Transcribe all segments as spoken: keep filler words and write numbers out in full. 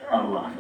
Allah.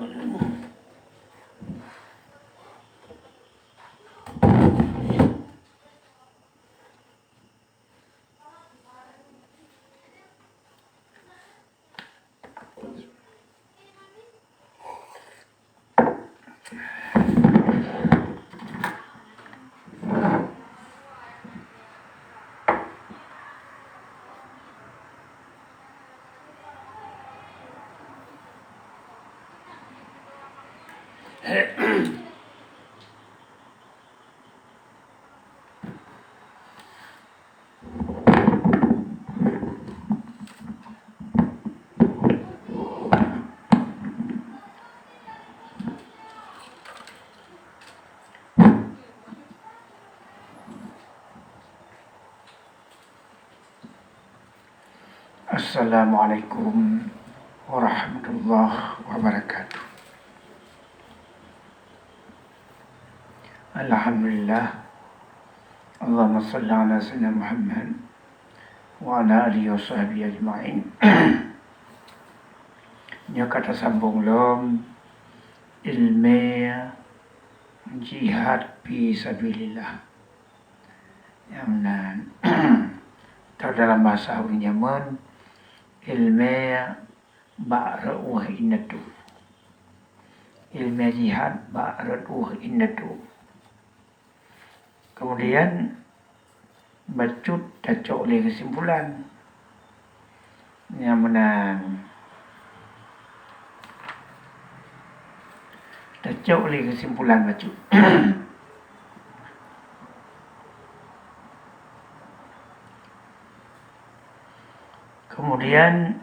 Assalamualaikum warahmatullahi wabarakatuh. Alhamdulillah. Allahumma salli ala sayyidina Muhammad wa ala alihi wa sahbihi ajma'in. Nyoe ka tasambong lom ilmu jihad fi sabilillah. Nyang meunan, atau dalam bahasa ureuëng jameun, ilmu bak rot ueh indatu. Ilmu jihad bak rot ueh indatu. Kemudian, bacut tacok lé keusimpulan. Nyang meunan. Tacok lé keusimpulan bacut. Kemudian,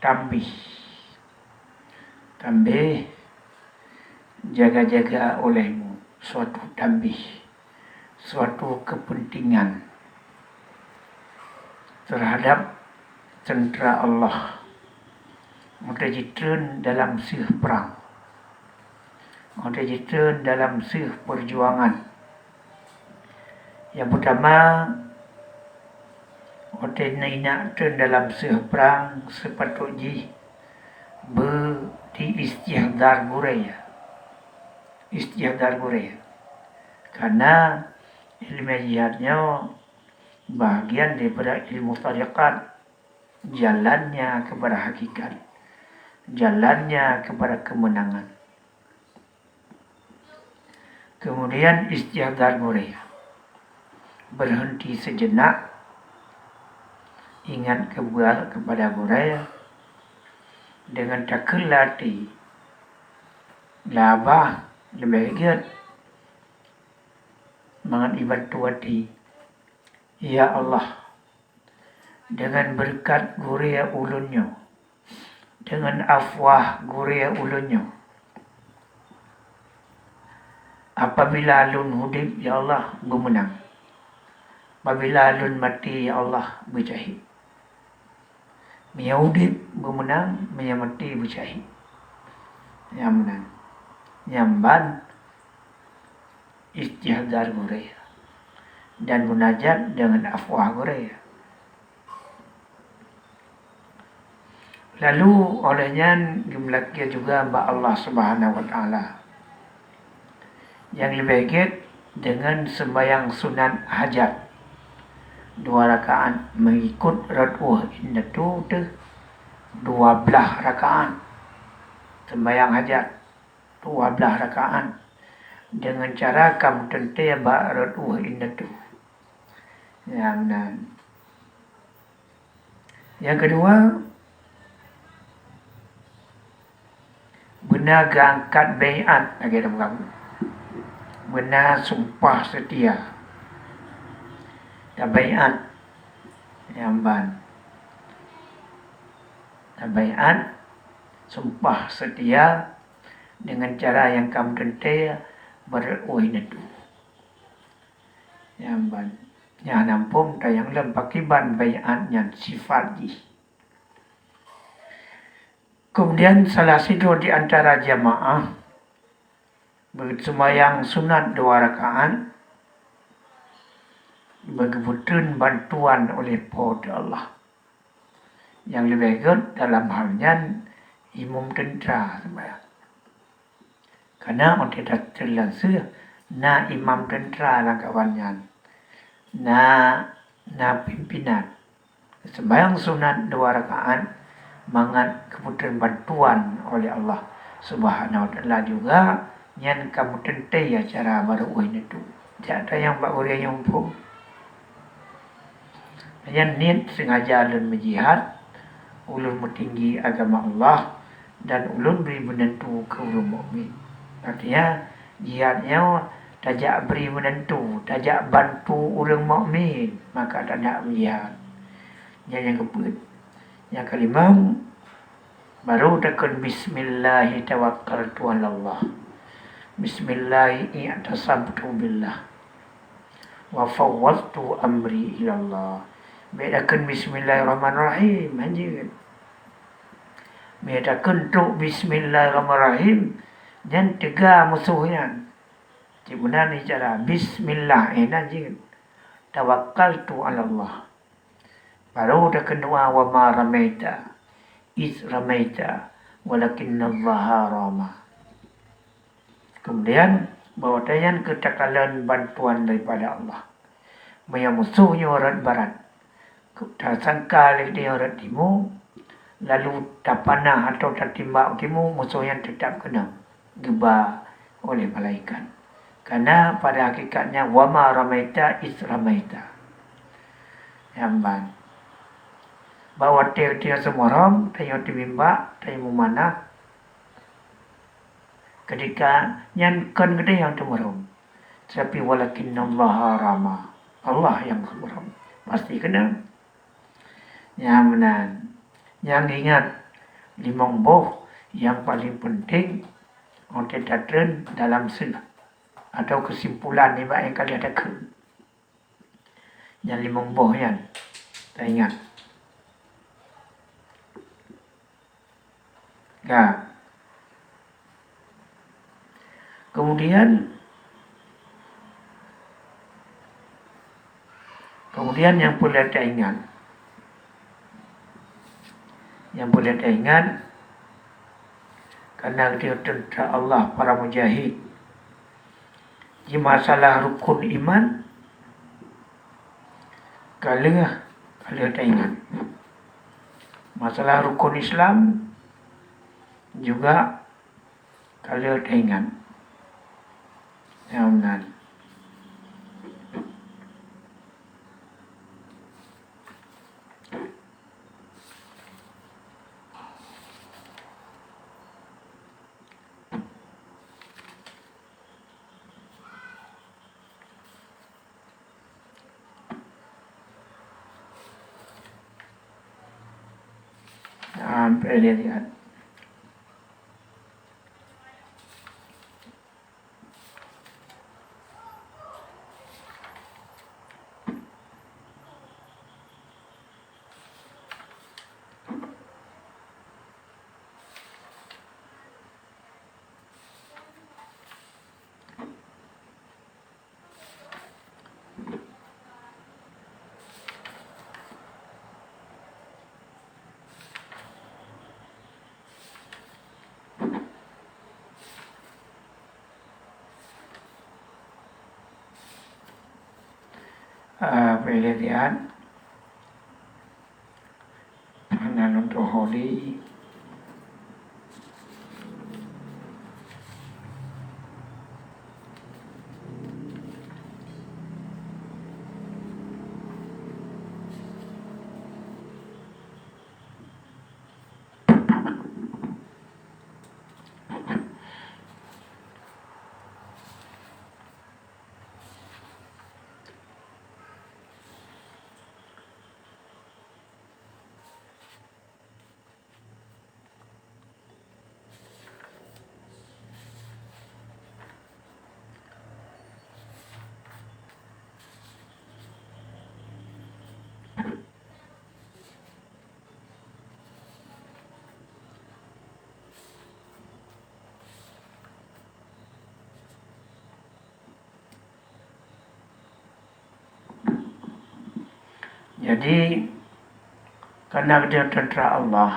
tambih. Tambih, jaga-jaga olehmu suatu tambih, suatu kepentingan terhadap tentara Allah. Watée jitreun dalam seuh prang, watée jitreun dalam seuh peujuangan, nyang peutama, watée na inak treun dalam seuh prang, seupatôt jih beu di istihdar gurée. Istihdar gurée. Karena ilmu jihad nyoe bahagian daripada ilmu tarekat, jalannya kepada hakikat, jalannya kepada kemenangan. Kemudian istihdar gurée. Berhenti sejenak, ingat keubah kepada gurée, dengan takheun lam até, labah leubeh gét, mangat ibantu até. Ya Allah, dengan beureukat gurée ulôn nyoe, dengan afwah gurée ulôn nyoe, apabila lôn udeb, ya Allah, beumeunang. Apabila lôn maté, ya Allah, beusyahid. Meunyoe udeb, beumeunang, meunyoe maté, beusyahid. Nyang meunan. Nyang ban istihdar gurée dan munajat deungon afwah gurée. Lalu óh lheueh nyan geumeulakée juga bak Allah Subhanahu wa Taala. Nyang leubeh gét deungon seumbahyang sunat hajat. dua rakaat, mengikut rot ueh indatu teuh dua blaih rakaat. Sembahyang hajat dua blaih rakaat dengan cara ka meuteuntée bak rot ueh indatu. Nyang nan. Nyang keudua, beuna geuangkat baiat lagée tapeugah. Beuna sumpah seutia. Tabaiat nyang ban. Tabaiat sumpah seutia dengan cara nyang ka meuteuntée bak rot ueh indatu. Nyang ban, nyang hana muphom tanyong lom pakriban baiat nyan sifat jih. Keumudian salah sidroe di antara jamaah beuseumayang sunat dua rakaat, beugeubeuteun bantuan oleh Po teu Allah. Nyang leubeh gét dalam hal nyan imum teuntra seumayang. Kana watée tateun lam seue na imam teuntra lam kawan nyan, na, na pimpinan. Seumayang sunat dua rakaat mangat geubeuteun bantuan oleh Allah Subhanahu wa Taala juga, nyan ka meuteuntée acara bak rot ueh indatu. Jak tanyong bak ureuëng nyang muphom. Nyan niet seungaja lôn meujihad, ulôn meutinggi agama Allah, dan ulôn bri meunantu keu ureuëng mukmin. Artinya, jihad nyoe tajak bri meunantu, tajak bantu ureuëng mukmin, maka tanda meujihad. Nyan nyang keupeuet. Nyang keulima, baru takheun, "Bismillahi tawakkaltu 'alallah. Bismillahi i'tasamtu billah. Wa fawwadtu amri ilallah." Bék takheun, "Bismillahirrahmanirrahim," hanjeuet. Bék takheun trok, "Bismillahirrahmanirrahim," nyan teuga musoh nyan. Cit meunan cara, "Bismillah," eh, nan jeuet. "Tawakkaltu 'alallah." Baru takheun doa, "Wa ma ramaita iz ramaita, walakinnallaha rama." Keumudian, bak watée nyan keuh takalon bantuan daripada Allah. Meunyoe musoh nyoe rot barat, tasangka lé geutanyoe rot timu, lalu tapanah atawa tatimbak u timu, musoh nyan teutab keunong geuba oleh malaikat. Karena pada hakikatnya, "Wa ma ramaita iz ramaita." Nyang ban. Bak watée geutanyoe seumeurhom, tanyoe teumimbak, tanyoe meumanah, keudika nyan kon geutanyoe nyang teumeurhom, tapi "Walakinnallaha rama." Allah nyang teumeurhom. Pasti keunong. Nyang meunan. Nyang ingat, limong boh nyang paleng peunteng watée tatreun dalam seue, atawa keusimpulan nibak nyang ka lheueh takheun. Nyang limong boh nyan taingat. Ka. Keumudian, keumudian nyang peureulée taingat, nyang peureulée taingat, karena geutanyoe teuntara Allah, para mujahid, di masalah rukun iman, ka lheueh, ka lheueh taingat. Masalah rukun Islam juga ka lheueh taingat. Nyang meunan. Sampai dia lihat. Ah, Peulihat, hana lôn tuho lé. Jadi, karena geutanyoe teuntara Allah,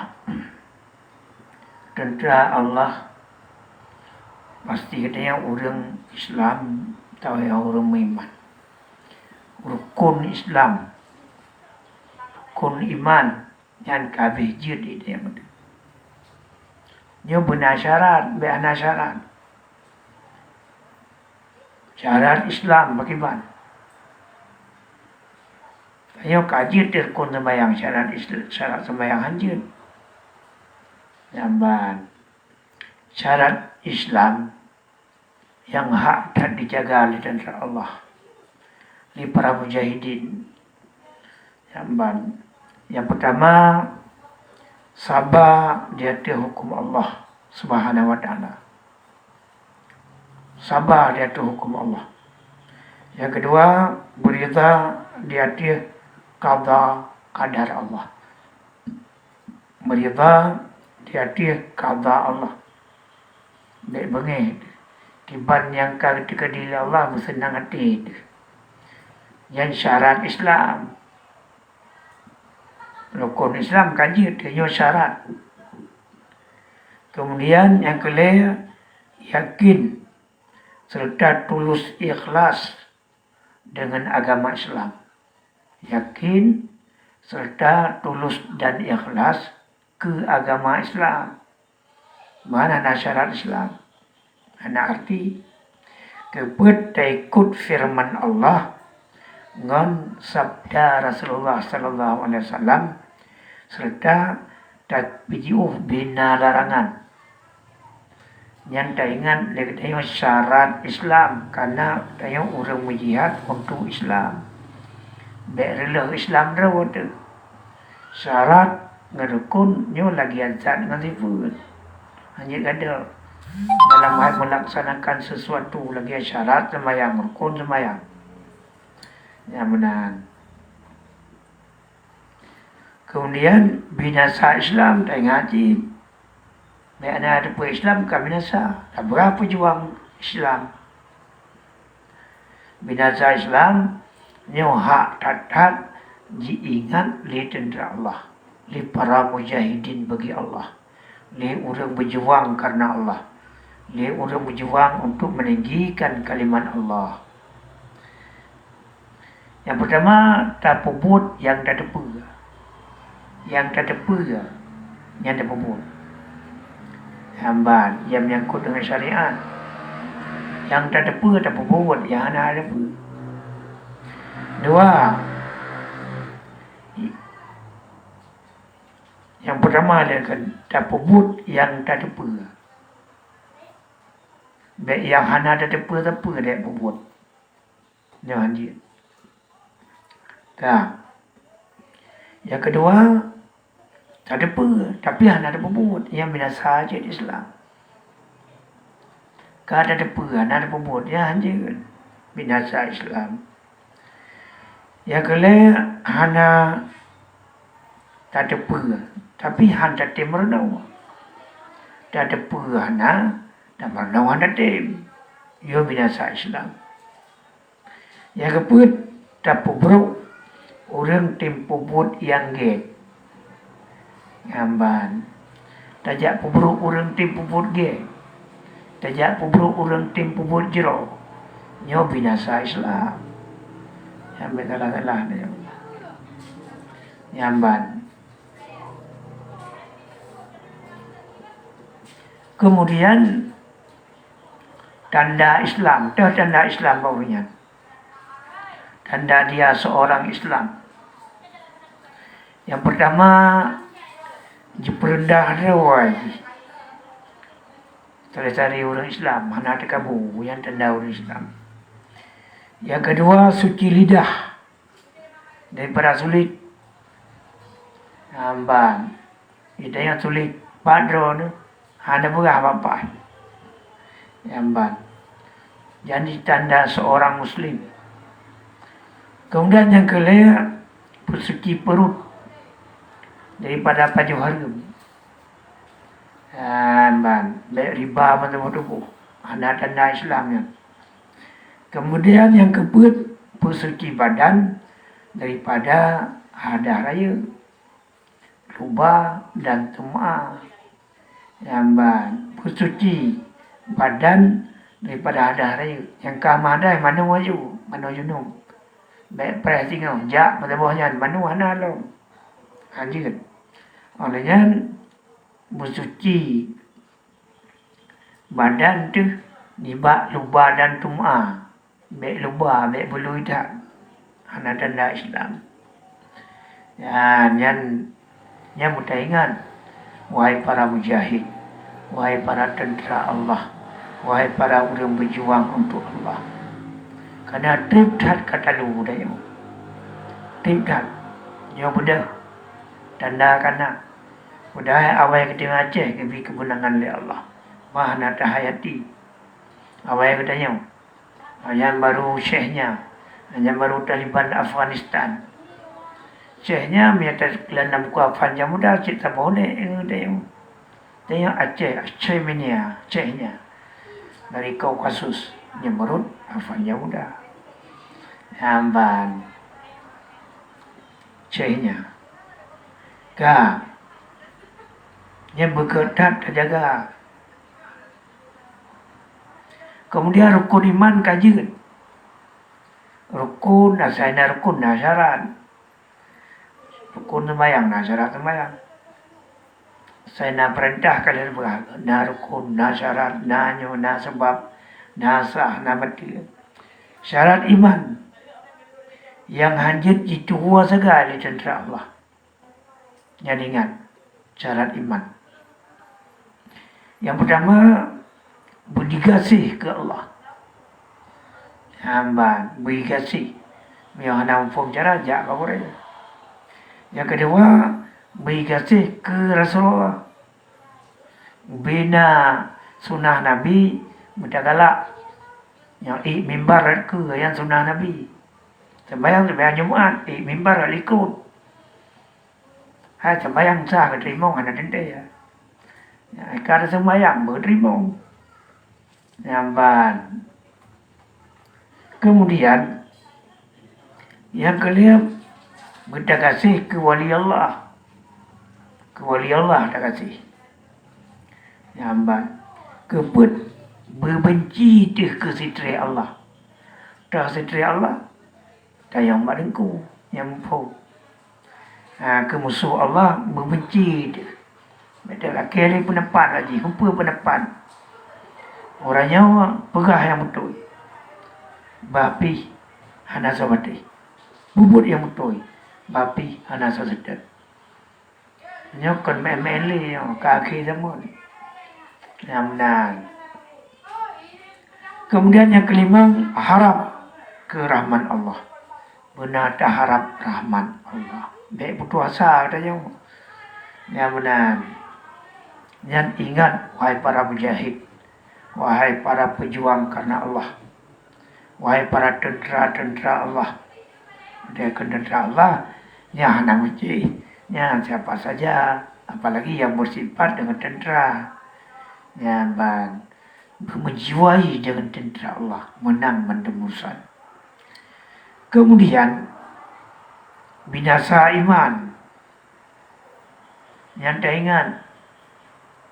teuntara Allah, pasti geutanyoe ureuëng Islam atawa ureuëng meuiman. Rukun Islam, rukun iman, nyan ka habéh jeuet di dalam agama. Nyoe beuna syarat, bék hana syarat. Syarat Islam pakriban? Tanyoe ka jeuet rukun seumayang, syarat Isla-, syarat seumayang han jeuet. Nyan ban syarat Islam nyang hak that dijaga lé teuntara Allah, lé para mujahidin. Nyan ban, nyang peutama, saba di ateueh huköm Allah Subhanahu wa Taala. Saba di ateueh huköm Allah. Nyang keudua, meuridha di ateueh qada qadar Allah. Meuridha di ateueh qada Allah. Bék beungéh kiban nyang ka teukeudi lé Allah, beuseunang até teuh. Nyan syarat Islam. Rukun Islam ka jeuet, nyoe syarat. Kemudian nyang keulhèe, yakin serta tulus ikhlas dengan agama Islam. Yakin serta tulus dan ikhlas keu agama Islam. Mana na syarat Islam? Hana arti. Keupeue taikot feureuman Allah ngon sabda Rasulullah sallallahu alaihi wasallam, serta tapeujiôh bina larangan. Nyan taingat lé geutanyoe syarat Islam, karena tanyoe ureuëng meujihad untuk Islam. Bék reuloh Islam droe teuh. Syarat ngon rukun nyoe lagée zat ngon sifeuet. Hana gadôh dalam hal meulaksanakan sesuatu lagée syarat seumayang, rukun seumayang. Nyan meunan. Kemudian binasa Islam, taingat cit. Bék na teupeue Islam ka binasa. Tabra peujuang Islam. Binasa Islam nyoe hak that-that jiingat lé teuntara Allah, lé para mujahidin bagi Allah, lé ureuëng beujuang karena Allah, lé ureuëng beujuang untuk meninggikan kalimat Allah. Nyang peutama, tapeubuet nyang tateupeue. Nyang tateupeue, nyan tapeubuet. Nyan ban, nyang menyangkut dengan syariat. Nyang tateupeue tapeubuet, nyang hana tateupeue. Dua, nyang peutama lé kan tapeubuet nyang tateupeue. Bék nyang hana tateupeue-teupeue lé peubuet. Nyoe han jeuet. Ka. Nyang keudua, tateupeue, tapi hana tapeubuet, nyan binasa cit Islam. Ka tateupeue, hana tapeubuet, nyan han jeuet, binasa Islam. Nyang keulhèe, hana tateupeue, tapi han tatem meurunoe. Tateupeue hana, dan meurunoe han tatem. Nyoe binasa Islam. Nyang keupeuet, tapeubrok ureuëng tem peubuet nyang gét. Nyan ban, tajak peubrok ureuëng tem peubuet gét. Tajak peubrok ureuëng tem peubuet jroh. Nyoe binasa Islam. Sampai salah-salah dia. Nyamban. Kemudian tanda Islam, dah tanda Islam bak ureuëng nyan. Tanda dia seorang Islam. Yang pertama, jipeureundah hawa jih. Tanda-tanda ureuëng Islam, hana teukabu, nyan tanda ureuëng Islam. Yang kedua, suci lidah daripada sulit. Nyamban. Kita yang sulit, padro ni, hana peugah bapai. Nyamban. Jadi tanda seorang muslim. Kemudian yang kelima, peusuci perut daripada pajoh hareuem. Nyamban. Baik riba meutuboh-tuboh. Hana tanda Islam nyan. Kemudian yang keempat, peusuci badan daripada hadah rayeuk, luba dan tum'a. Nyamban, peusuci badan daripada hadah rayeuk. Nyang ka meuhadah manoe aju, manoe junub. Baik preh singoh, jak meutuboh nyan, manoe hana lom. Hanjeuet. Oleh nyan, beusuci badan teuh nibak luba dan tum'a. Bék luba, bék beului that. Hana tanda Islam. Nyan, nyan, nyan beutaingat, wahai para mujahid, wahai para teuntera Allah, wahai para ureuëng beujuang untuk Allah. Karena treb that ka talu tanyoe. Treb that. Nyoe beudôh tanda kana. Padahai awai geutanyoe Aceh geubri keubeunangan lé Allah. Bah na tahayati. Awai geutanyoe. Nyan baru Chechnya. Nyan baru Taliban Afghanistan. Chechnya meunyo takeulan lam buku Afan Jamuda cit saboh nèk geutanyoe. Tanyoe Aceh, Aceh Mania, Chechnya. Dari Kaukasus, nyang meurot Afan Jamuda. Nyan ban. Chechnya. Ka. Nyan beugét that tajaga. Kemudian rukun iman ka jeuet. Rukun, asai na rukun, na syarat. Rukun seumayang, na syarat seumayang. Asai na peurintah ka lheueh peugah, na rukun, na syarat, na nyoe, na sabab, na sah, na bateue. Syarat iman nyang hanjeuet jituwoe sagai lé teuntera Allah. Nyan ingat, syarat iman. Nyang peurtama, beujigaséh keu Allah. Nyan ban, beujigaséh. Meunyo hana muphom cara, jak bak gurée. Nyang keudua, beujigaséh keu Rasulullah. Bina sunnah Nabi, beutagalak. Nyang ék mimbar rot keue, nyan sunnah Nabi. Seumayang, seumayang Jumat, ék mimbar rot likot. Hai seumayang sah geuteurimong hana teuntée, ya. Nyan, ka seumayang beuteurimong. Nyan ban. Kemudian, nyang keulhèe, beutagaséh keu wali Allah. Keu wali Allah tagaséh. Nyan ban. Keupeuet, beubenci teuh keu sitré Allah. Teuh sitré Allah, tayong bak deungku nyang muphom. Ha, keu musoh Allah beubenci teuh. Beutôi lakée lé peuneupat laju, heupeue peuneupat. Uroe nyoe peugah nyang beutôi. Bah pih hana soe patéh. Peubuet nyang beutôi. Bah pih hana soe seutôt. Nyoe kon maén-maén lé nyoe, ka akhé zaman. Nyan meunan. Kemudian nyang keulimong, harab keu rahmat Allah. Beuna taharab rahmat Allah. Bék putus asa geutanyoe. Nyan meunan. Nyan ingat, wahai para mujahid, wahai para peujuang kareuna Allah, wahai para teuntera-teuntera Allah. Watée kheun teuntera Allah, nyan hana meucéh, nyan siapa saja, apalagi nyang beusifat deungon teuntera. Nyan ban. Beumeujiwai deungon teuntera Allah, meunang mandum urusan. Kemudian, binasa iman. Nyan taingat,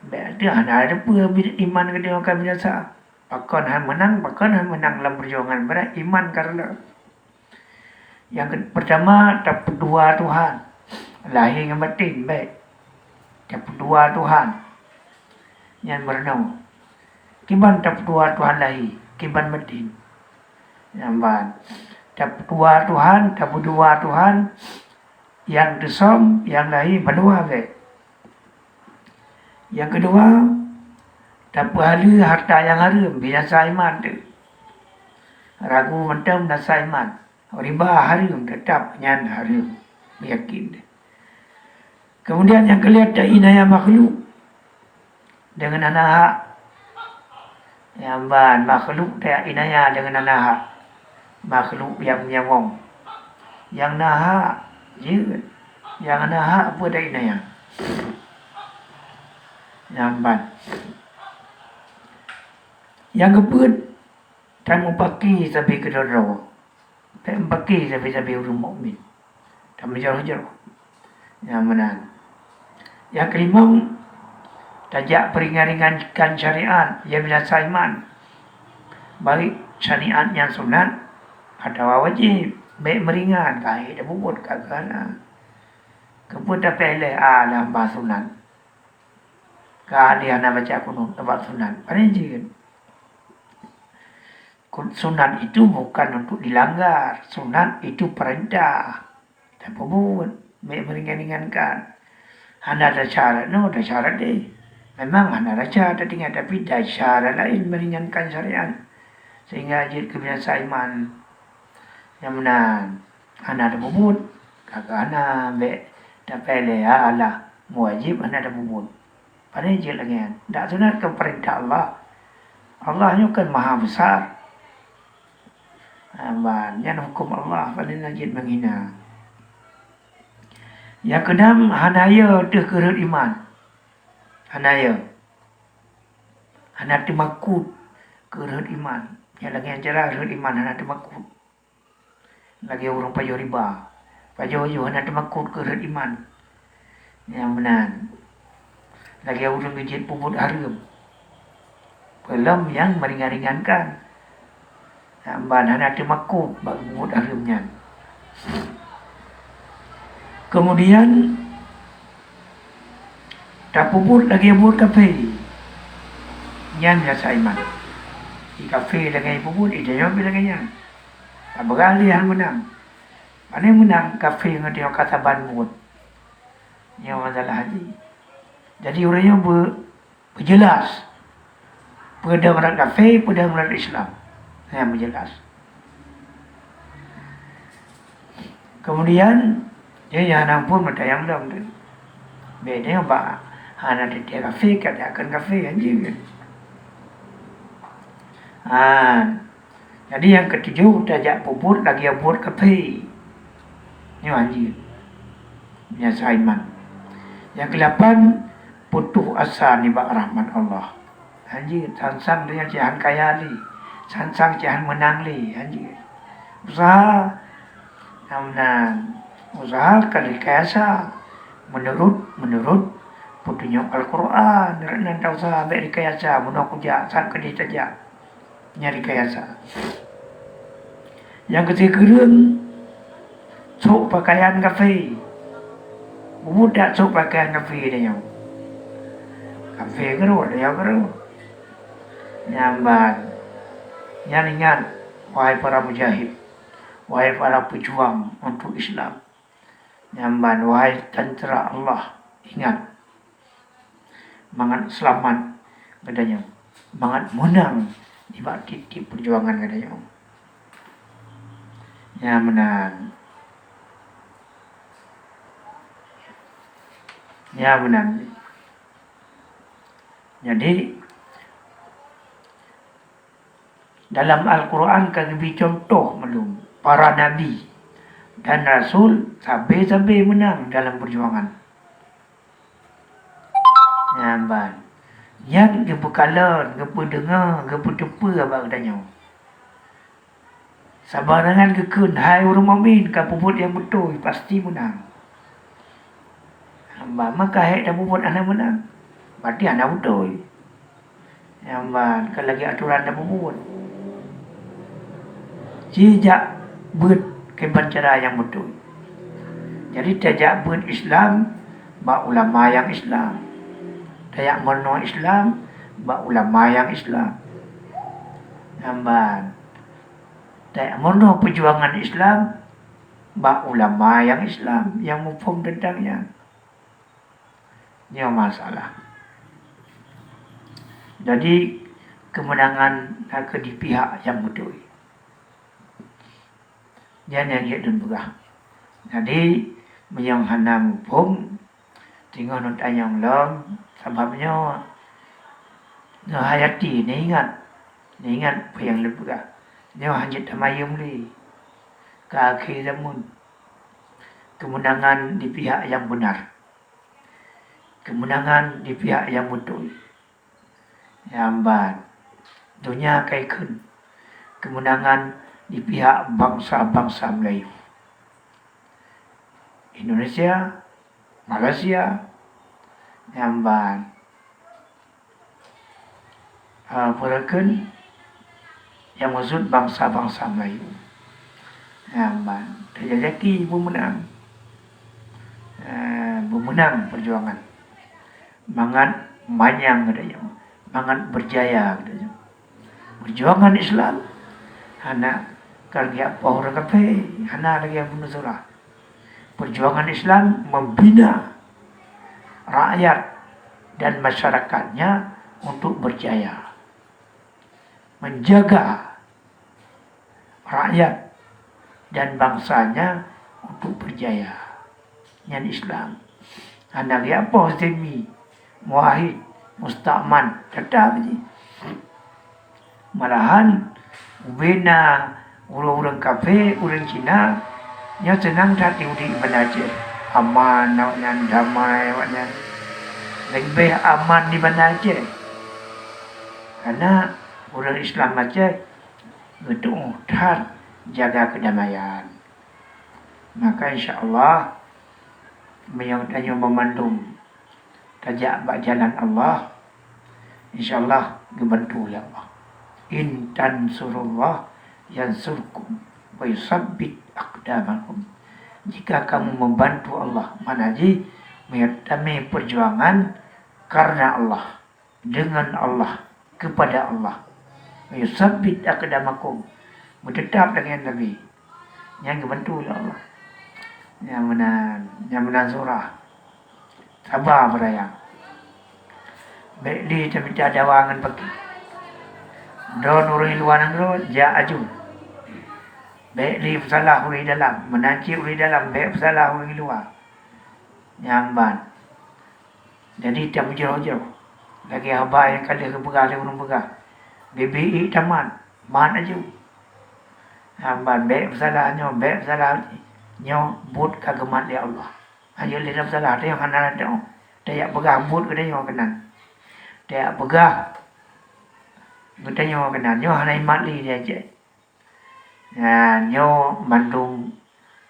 bék teuh hana teupeue bi-, iman geutanyoe ka binasa. Pakon han meunang, pakon han meunang lam peujuangan, beurat iman ka reuloh. Nyang keu-, peurtama, tapeuduwa Tuhan, lahé ngon baten, bèk. Tapeuduwa Tuhan, nyan meurunoe. Kiban tapeuduwa Tuhan lahé, kiban baten. Nyan ban. Tapeuduwa Tuhan, tapeuduwa Tuhan, nyang teusöm, nyang lahé, bandua bèk. Nyang keudua, tapeuhaleue harta nyang hareuem, binasa iman teuh. Ragu mantong binasa iman. Riba hareuem, teutap nyan hareuem, yakin. Keumudian nyang keulhèe, tainaya makhluk deungon hana hak. Nyan ban, makhluk tainaya deungon hana hak. Makhluk nyang nyawöng. Nyang na hak, jeuet. Nyang hana hak, peue tainaya. Nyan ban. Nyang keupeuet, tamupaki sabe keudroe-droe. Bèk mupaki sabe-sabe ureueng mukmin. Tameujroh-jroh. Nyan meunan. Nyang keulimöng, tajak peuringan-ringankan syariat, ya binasa iman. Baik syariat nyang sunat atawa wajéb, bèk meuringan, ka hé tapeubuet, ka keuhana. Keupeue tapeuéh lé, "Ah, lam bah sunat." Ka lé hana baca kunut, bak sunat. Pane jeuet. Kun-, sunat itu bukan untuk dilanggar. Sunat itu perintah. Tapeubuet, bèk meuringan-ringankan. Hana tasyarat, no, tasyarat deh. Memang hana rasa tatinggai, tapi tasyarat laén meuringankan syariat. Sehingga jeuet keu binasa iman. Nyang meunan, hana tapeubuet, ka keuhana bèk tapeuéh lé, alah, meuwajéb hana tapeubuet. Pane jeuet lagèe nyan? Dak sunat keu peurintah Allah. Allah nyoe kan maha besar. Aman, nyan huköm Allah, pane na jeuet menghina. Nyang keunam, hana yo teuh keu rhot iman. Hana yo. Hana teumakot keu rhot iman. Nyang lagèe nyan cara rhot iman hana teumakot. Lagèe ureueng pajoh riba. Pajoh-pajoh hana teumakot keu rhot iman. Nyang meunan. Lagèe ureueng geujeuet peubuet hareuem. Peulom nyang meuringan-ringankan. Ban hana teumakot bak peubuet hareuem nyan. Keumudian, tapeubuet lagèe buet kafé. Nyan binasa iman. Di kafé lagèe peubuet, di tanyoe pih lagèe nyan. Tapeugah lé hana meunang. Pane meunang kafé ngon tanyoe ka saban buet. Nyoe masalah jih. Jadi ureueng nyoe beu-, beujeulaih. Peue dong rot kafé, peue dong rot Islam. Nyan beujeulaih. Keumudian, ya, ya, hana phon meutayang lom tu. Beda bak hana teuntèe kafé, ka takheun kafé, anjing. Ha. Jadi nyang keutujoh, tajak peubuet lagèe buet kafé. Nyoe anjing. Binasa iman. Nyang keulapan, putoh asa nibak rahmat Allah. Hanjeuet, sang-sang donya cit han kaya lé, sang-sang cit han meunang lé, hanjeuet. Useuha, nyang meunan, useuha ka rekayasa meunurot, meunurot peutunyok Al-Qur'an. Rot nan ta-useuha bèk rekayasa, meunoe kujak, sang keudeh tajak. Nyan rekayasa. Nyang keusikureueng, sôk peukayan kafé. Mubudak sôk peukayan kafé tanyoe. Kafé keurot, tanyoe keurot. Nyan ban. Nyan ingat, wahai para mujahid, wahai para peujuang untuk Islam. Nyan ban, wahai tentera Allah, ingat. Mangat seulamat geutanyoe, mangat meunang nibak tiep-tiep peujuangan geutanyoe. Nyan meunan. Nyan meunan. Jadi, dalam Al-Qur'an ka geubri cuntoh mandum para nabi dan rasul sabe-sabe meunang dalam peujuangan. Nyan ban. Nyan geupeukalon, geupeudeungoe, geupeuteupeu bak geutanyoe. Sabarang nyan geukheun, hai ureueng mukmin, ka peubuet nyang beutôi, pasti meunang. Ban, maka hék tapeubuet hana meunang, berarti hana beutôi. Nyan ban, ka lagèe atoran tapeubuet. Ci jak beuet Kiban cara nyang beutôi. Jadi tajak beuet Islam bak ulama nyang Islam. Tajak meurunoe Islam bak ulama nyang Islam. Nyan ban. Tajak meurunoe peujuangan Islam bak ulama nyang Islam nyang muphom teuntang nyan. Nyoe masalah. Jadi keumeunangan na keu di pihak nyang beutôi. Nyan nyang jeuet lôn peugah. Jadi meunyoe hana muphom, teungoh neutanyong lom, sabab nyoe neuhayati, neuingat, neuingat peue nyang lôn peugah. Nyoe hana jeuet tamayeuem lé. Ka akhé zameun. Keumeunangan di pihak nyang beunar. Keumeunangan di pihak nyang beutôi. Nyan ban. Donya ka ikheun. Keumeunangan di pihak bansa-bansa Melayu. Indonesia, Malaysia, nyan ban. Ah, peue kheun nyang meukeusut bansa-bansa Melayu. Nyan ban. Tajajaki beumeunang. Ah, beumeunang peujuangan. Mangat manyang geutanyoe, mangat beujaya geutanyoe. Peujuangan Islam hana kareueng poh ureuëng kafé, hana lagée bunoe surah. Peujuangan Islam membina rakyat dan masyarakatnya untuk berjaya, menjaga rakyat dan bangsanya untuk berjaya. Nyan Islam. Hana lagée poh zimmi, muahid, mustakman, teutap jih. Malahan ubena ureuëng-ureuëng kafé, ureuëng Cina, nyoe seunang that di udeb di Banda Aceh. Aman awaknyan, damai awaknyan. Leubeh aman di Banda Aceh. Karena ureuëng Islam Aceh geutuoh that jaga keudamaian. Maka insya Allah meunyoe tanyoe banmandum tajak bak jalan Allah, insya Allah geubantu lé Allah. "In tansurullah yansurkum wa yusabbit aqdamakum." Jika kamu membantu Allah, makna jih meunyoe tamé peujuangan karena Allah, dengan Allah, kepada Allah. "Yusabbit aqdamakum." Meuteutap lagée Nabi. Nyan geubantu lé Allah. Nyang meunan, nyang meunan surah. Saba beuraya. Bék lé tamita dawa ngon paki. Droen ureuëng luwa nanggroe jak aju. Bék lé peusalah ureuëng dalam, meunan cit ureuëng dalam bék peusalah ureuëng luwa. Nyan ban. Jadi tameujroh-jroh lagée haba nyang ka lheueh geupeugah lé ureuëng peugah, "Bibi ié tamat, mat aju." Nyan ban, bék peusalah nyoe, bék peusalah nyoe, buet ka geumat lé Allah. Ayo lé tasalah, tanyoe hana teuh. Tajak peugah buet geutanyoe keunan. Tajak peugah geutanyoe keunan. Nyoe hana imat lé di Aceh. Nyan nyoe mandum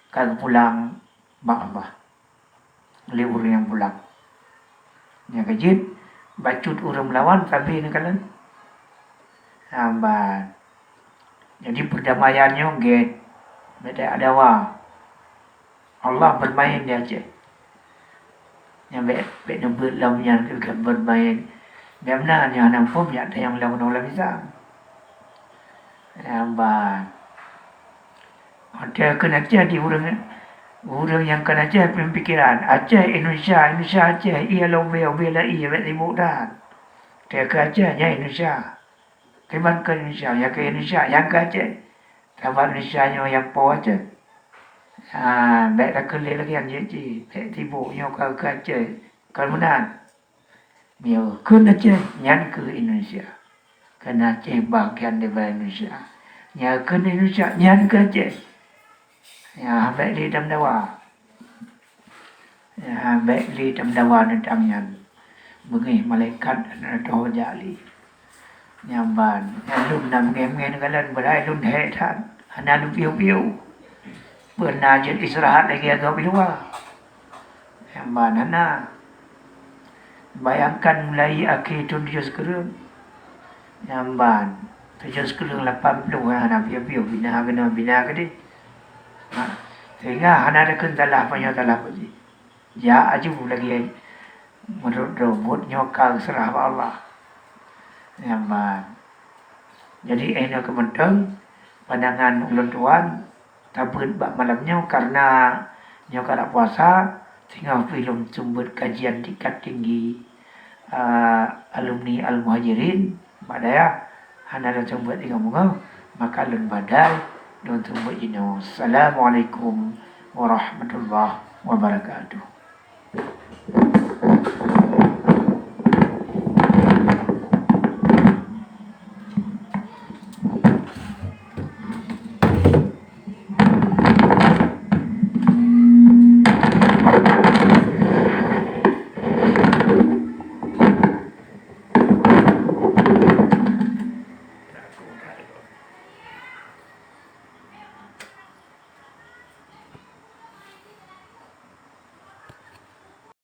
ka geupulang bak Allah lé ureuëng nyang pulang. Nyang keujeuet, bacut ureuëng meulawan sabe neukalon. Nyan ban. Jadi perdamaian nyoe gét, bék tajak dawa. Allah bermain di Aceh. Nyan bék, bék neubeuet lom nyan keu bermain. Bék meunan nyoe hana muphom jak tanyong lom ngon lam Islam. Nyan ban. Watée kheun Aceh di ureuëng, ureuëng nyang kon Aceh peupikiran, Aceh Indonesia, Indonesia Aceh, ié lom ubé, ubé lom ié, bék sibok that. Watée kheun Aceh nyan Indonesia. Kiban keu Indonesia, nyang keu Indonesia, nyang keu Aceh. Sabab Indonesia nyoe nyang po Aceh. Ha, bék takheun lé lagée nyan jih, bék sibok nyoe ka keu Aceh. Kon meunan. Meunyoe kheun Aceh, nyan keu Indonesia. Keu Aceh bagian daripada Indonesia. Nyoe kheun Indonesia, nyan keu Aceh. Ya, bék lé tameudawa. Ya, bék lé tameudawa teuntang nyan. Beungéh malaikat hana teuh jak lé. Nyan ban, nyan lôn na beungéh-beungéh neukalon, padahai lôn hék that, hana lôn piôh-piôh. Peue na jeuet istirahat lagée gob di luwa. Nyan ban hana. Bayangkan mulai akhé thon tujoh sikureueng. Nyan ban, tujoh sikureueng lapan ploh hana piôh-piôh, bina keunoe, bina keudeh. Sehingga hana ada kheun salah, apa nyoe salah puji. Ya, aju lagi, meunurot droe, buet nyoe ka geuseurah bak Allah. Nyan ban. Jadi, eh, nyoe keuh mantong pandangan ulôn tuan, tabeuet bak malam nyoe, karena nyoe ka rap puasa, singoh pih lôn seumeubeuet kajian tingkat tinggi, ah, alumni Al-Muhajirin bak dayah, hana lôn seumeubeuet singoh beungoh, maka lôn badai lôn seumeubeuet jinoe. Assalamualaikum warahmatullahi wabarakatuh.